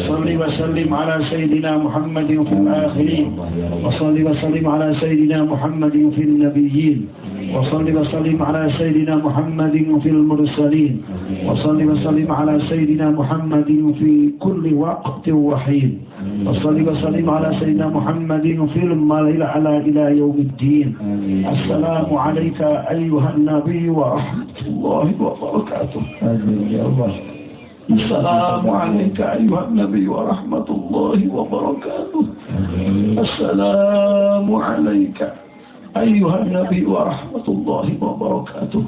Salli wa sallim ala sayyidina Muhammadin fil akhirin. Wa salli wa sallim ala sayyidina Muhammadin fil nabiyyin. Wa salli wa sallim ala sayyidina Muhammadin fil mursalin. Wa salli wa sallim ala sayyidina Muhammadin fi kulli waqtin wa hin. Wa salli wa sallim ala sayyidina Muhammadin fil mala'il ala ila yaumiddin. Assalamu alayka ayyuhan nabiy wa rahmatullahi wa barakatuh. Amin ya Allah. Assalamu alayka ayyuhan nabiy wa rahmatullahi wa barakatuh. Assalamu alayka ayyuhan nabiy wa rahmatullahi wa barakatuh.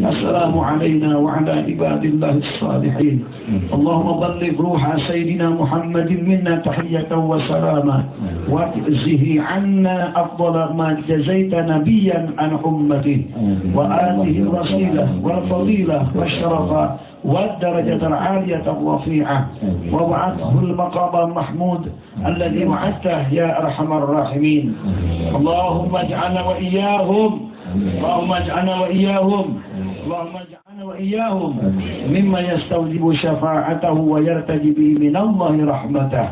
Assalamu alayna wa ala ibadillahi as-salihin. Allahumma balligh ruha sayyidina Muhammadin minna tahiyyatan wa salama wa ajzihi 'anna afdala ma jazaita nabiyyan an ummatihi wa atihi ar-rasilah wal fadilah wasyarafa والدرجة العالية الرفيعة وابعثه المقام المحمود الذي وعدته يا أرحم الراحمين. اللهم اجعلنا وإياهم، اللهم اجعلنا وإياهم، اللهم اجعلنا وإياهم مما يستوجب شفاعته ويرتجي به من الله رحمته.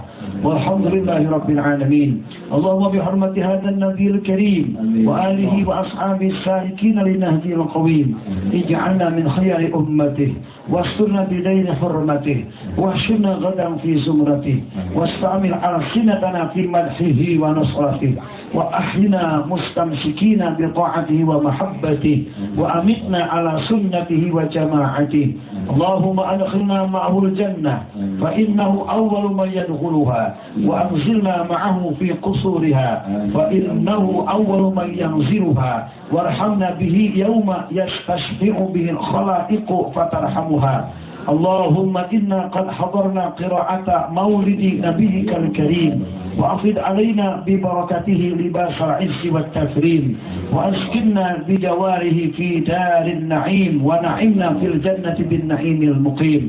والحمد لله رب العالمين. اللهم بحرمة هذا النبي الكريم وآله وأصحابه السالكين لنهجه القويم اجعلنا من خيار أمته، واسترنا بدين حرمته، واحشرنا غدا في زمرته، واستعمل ألسنتنا في مدحه ونصرته، وأحينا مستمسكين بطاعته ومحبته، وأمتنا على سنته وجماعته. اللهم أدخلنا معه الجنة فإنه أول من يدخلها، وأنزلنا معه في قصورها فإنه أول من ينزلها، وارحمنا به يوم يستشفع به الخلائق فترحمها. اللهم إنا قد حضرنا قراءة مولد نبيك الكريم، وأفض علينا ببركته لباس العز والتكريم، وأسكننا بجواره في دار النعيم، ونعمنا في الجنة بالنعيم المقيم.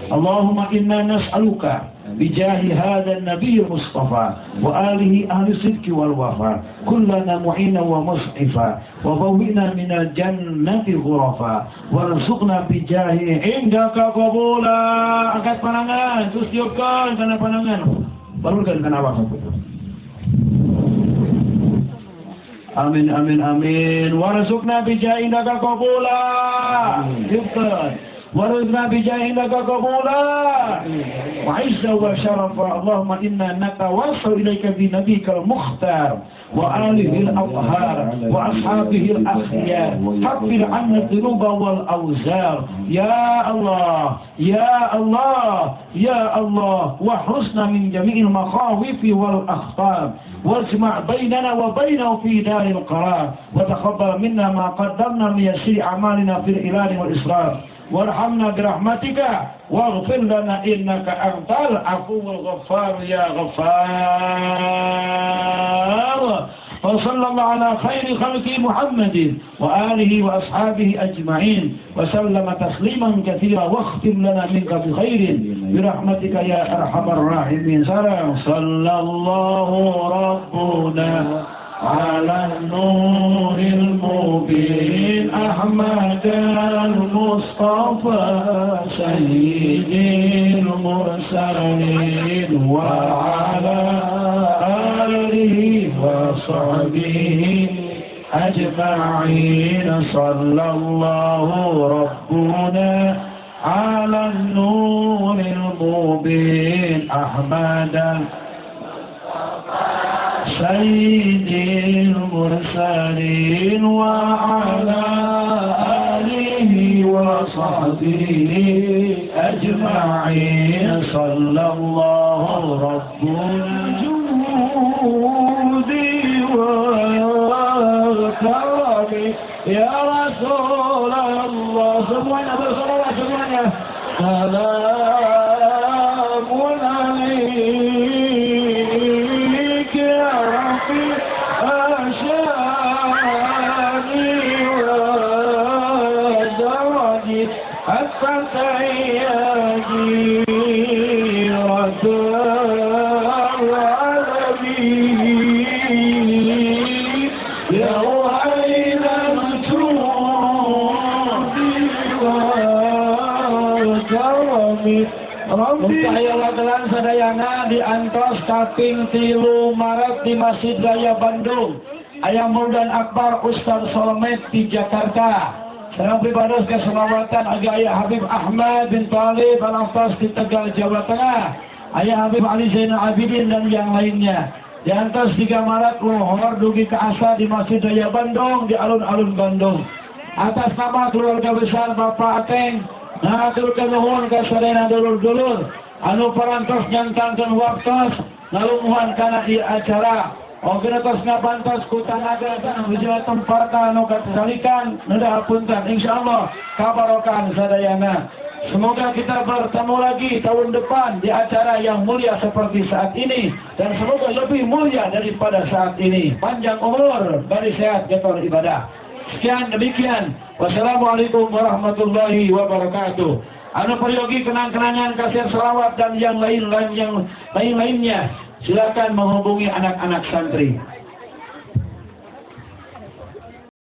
اللهم إنا نسألك بجاه هذا النبي المصطفى وآله أهل الصدق والوفاء كلنا معينا ومسعفا، وبوئنا من الجنة غرفا، وارزقنا بجاه عندك قبولا. Angkat panangan, terus tiupkan karena panangan, balurkan karena awak. Amin amin amin. Warzuqna bijah indaka qabula. Tiupkan. Warzuqna bijah indaka qabula. Wa izza wa syarafa. Allahumma inna natawassalu ilaika bi nabiyyikal mukhtar wa alihi al-athhar wa ashabihi al-akhyar. Kaffir 'anna dhunuba wal awzar. Ya Allah, ya Allah, ya Allah, wa hrusna min jami'il makhawifi wal akhtar, wajma' bainana wa bainahu fi daril qarar, wa taqabbal minna ma qaddamna min yasiri a'malina fil ilani wal israr. Warhamna birahmatika waghfir lana innaka antal afuwul ghaffar ya ghaffar. Wa sallallahu ala khairi khalqi Muhammadin wa alihi wa ashabihi ajma'in wa sallama tasliman katsira, wa khtim lana minka bi khairin birahmatika ya arhamar rahimin. Salam sallallahu rabbuna على النور المبين أحمد المصطفى سيد المرسلين وعلى آله وصحبه أجمعين. صلى الله ربنا على النور المبين أحمد سيد المرسلين وعلى وصحبه أجمعين. صلى الله رب الجود والكرم يا رسول الله. Semuanya bersolawat semuanya. Salamun alaik ya Rabbi asyani wa daraji hatta tayyadi rasul alamin ya wa'ila Mungkaya wagelan sadayana diantos kaping 3 Maret di Masjid Raya Bandung. Ayah Murdan Akbar Ustaz Solmed di Jakarta. Salam pribados keselawatan aga Ayah Habib Ahmad bin Talib Al-Aftas di Tegal, Jawa Tengah. Ayah Habib Ali Zainal Abidin dan yang lainnya. Diantos 3 Maret Lohor dugi ke Asa di Masjid Raya Bandung di alun-alun Bandung. Atas nama keluarga besar Bapak Ateng, ngaturkeun nuhun ka sadayana dulur-dulur anu parantos nyangtangkeun waktos ngalumuhan kana ieu acara. Oge tos ngabantos ku tanaga hujah tempat anu kasalikan neudah hapunten. Insyaallah kabarokan sadayana. Semoga kita bertemu lagi tahun depan di acara yang mulia seperti saat ini, dan semoga lebih mulia daripada saat ini. Panjang umur, bari sehat, getor ibadah. Sekian demikian. Wassalamualaikum warahmatullahi wabarakatuh. Anu peryogi kenang-kenangan, kasih selawat dan yang lain-lain yang lain-lainnya, silakan menghubungi anak-anak santri.